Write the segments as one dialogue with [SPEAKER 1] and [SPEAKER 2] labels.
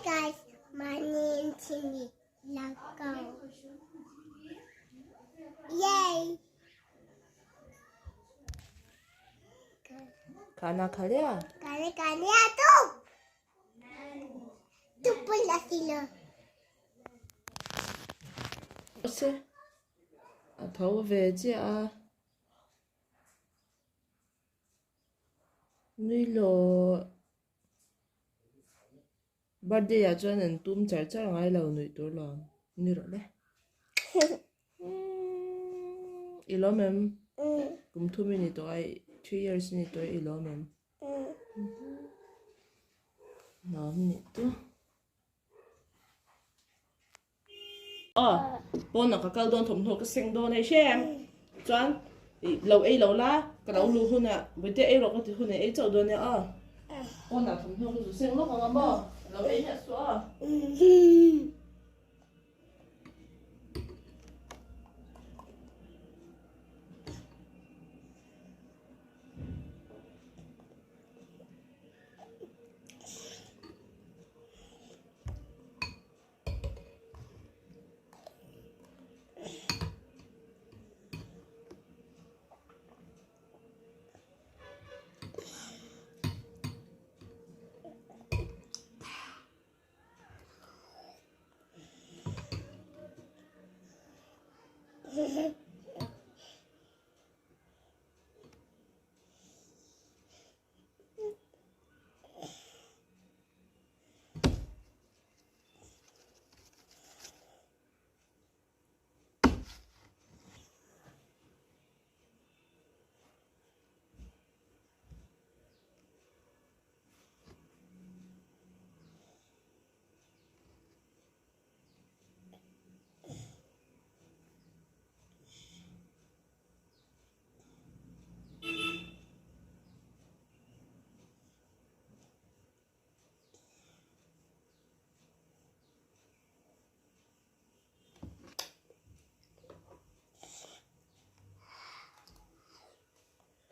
[SPEAKER 1] guys, my name is Cindy. Let's go. Yay!
[SPEAKER 2] Khana kha liya?
[SPEAKER 1] Khana kha liya tu. Tu pula silo.
[SPEAKER 2] Se a tho ve chiah a. Nui lawh. Birthday ah chuan an tum char char ngai lo nuih tur lo ni rawh le. I lawm em? Kum thum i ni tawh a, 3 years i ni tawh a i lawm em? Lawm nih chu. Aw, pawnah ka kal dawn thawmhnaw ka seng dawn a i hre em? Chuan i lo ei lo la, ka lo luh hunah Bawihte ei rawh ka ti hunah ei chauh dawn nia aw. Pawnah thawmhnaw ka zu seng lawk ang a maw? Lo ei miah suh aw.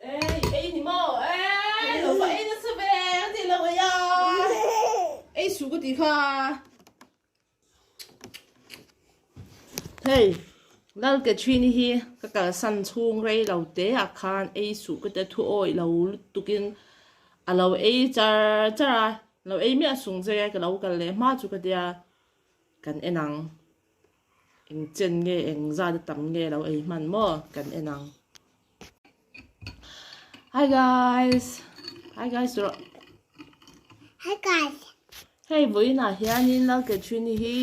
[SPEAKER 2] Ei, ei ni maw? Ei, lo va ei nasa ve, a ti lo ei a. Ei su ka ti kha. Hei, Lal Catherine hi ka kalsan chhung rei lo te ah khan ei suh ka ti a thu awih lo lutukin a lo ei char char a, lo ei miah sung zai a ka lo kal leh hma chu ka tia kan en ang. Eng chen nge eng zat a tam nge lo ei hman maw kan en ang. Hi guys! Hi guys rawh.
[SPEAKER 1] Hi guys!
[SPEAKER 2] Hei vawiinah hianin Lal Catherine-i hi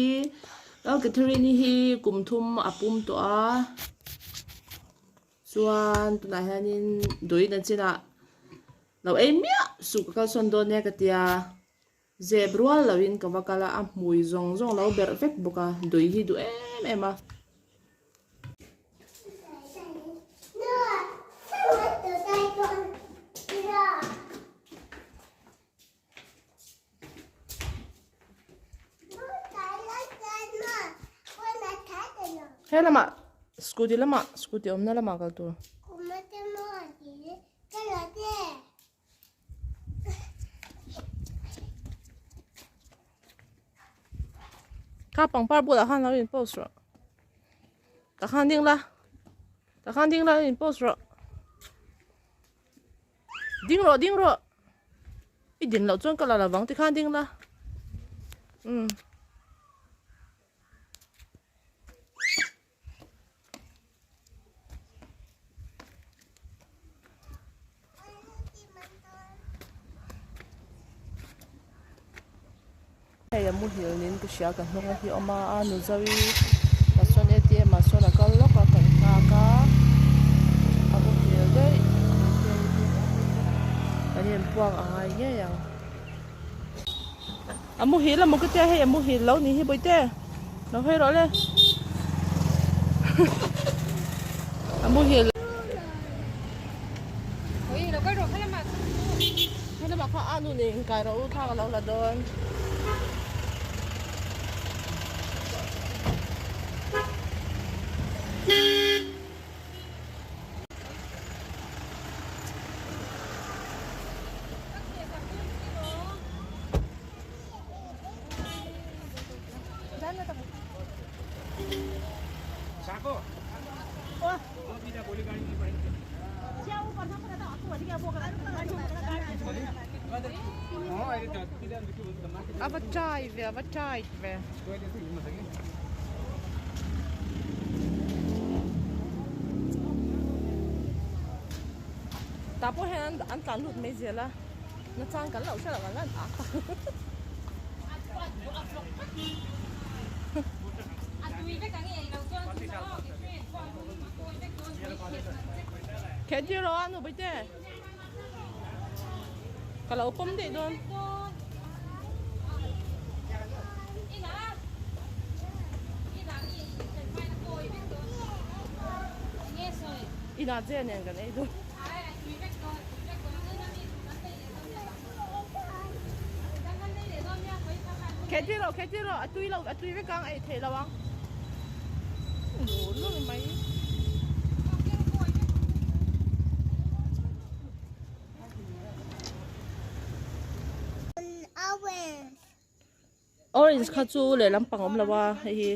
[SPEAKER 2] Lal Catherine-i hi kum thum a pum tawh a chuan tunah hianin dawin a chinah lo ei miah suh ka kalsawn dawn nia ka tia zep rual loin ka va kal a a hmui zawng zawng lo berh vek bawk a dawih hi duh em em a. He lamah scooty lamah scooty awmna lamah kal tur. Kha pangpar bulah khan lo in post rawh. Tah khan ding la. Tah khan ding la in post rawh. Ding rawh ding rawh. I din loh chuan ka la lovang tikhan ding la. Umm. Hei a muhil niin ka hria ka hnung a hi awm a a nu Zoe tah chuan A_T_M ah sawn a kal lawk a kan nghak a a muhil daih kan inpuang a ngai ngei ang a muhil a maw ka tia hei a muhil lo ni hi bawihte lo hawi rawh le a muhil Helama kha a nu nen inkai rawh u thla ka lo la dawn. A va chai ve a va tight ve. Tah pawh hian an tlan lut mai zel a nachang kan lo hre lo an lan ak tak. Khe ti rawh a nu Baite ka lo pawm daih dawn. Inah che nen kan ei dawn. Khe ti rawh khe ti rawh a tui lo a tui vek ang ei theih lo ang. Lul mai. Orange kha chu lehlam pang awm lo a hei hi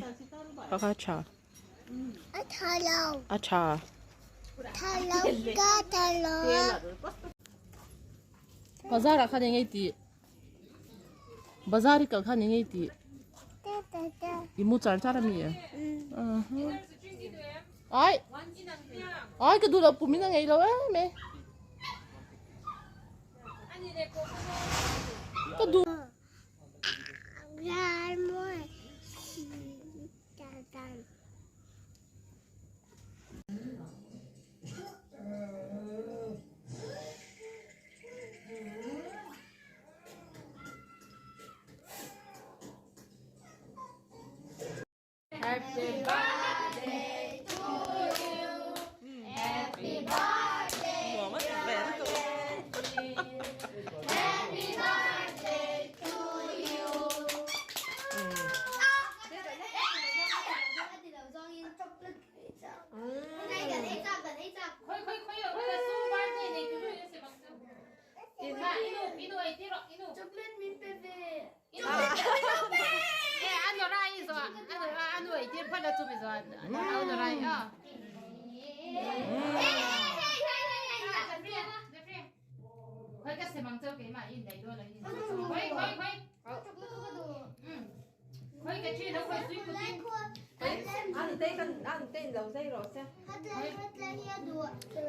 [SPEAKER 2] kha kha tha.
[SPEAKER 1] A tha lo.
[SPEAKER 2] A tha.
[SPEAKER 1] Tha lo ka tha lo a.
[SPEAKER 2] Bazar ah khan eng ei tih? Bazar i kal khan eng ei tih? I mu char char ami e? Ai! Ai ka duh loh pum in a ngei lo em e. Ka duh. Happy birthday to you. Happy birthday.
[SPEAKER 1] Happy birthday to you.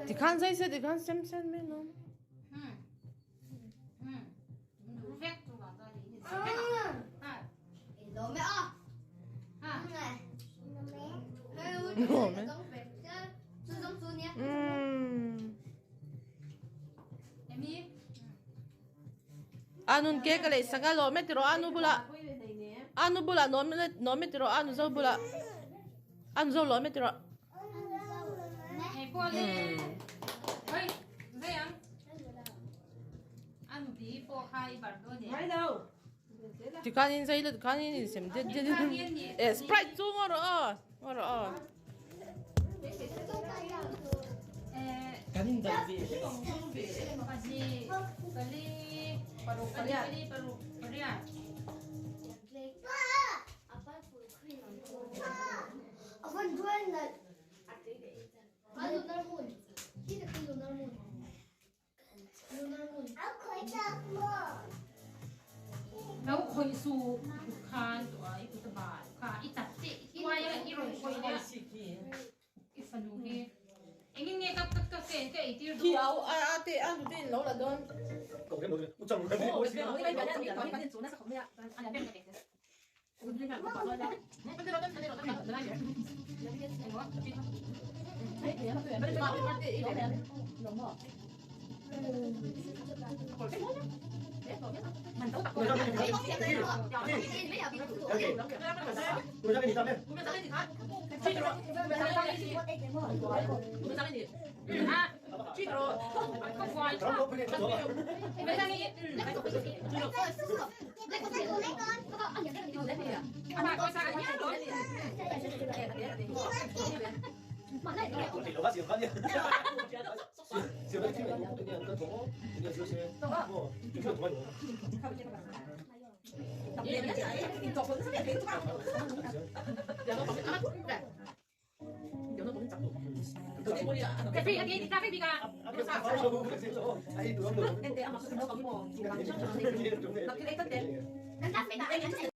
[SPEAKER 2] Tikhan zai se tikhan sem sen mai lawm. Anun ke ka lei sak a lawm e tiraw anu bulah anu bulah nuam nuam e tiraw anu zo bulah anu zo lawm e tiraw. Tikhanin zai la tikhanin insem det det e sprite chu ngaw rawh aw ngaw rawh aw. Khi au a a te a te in lo la dawn.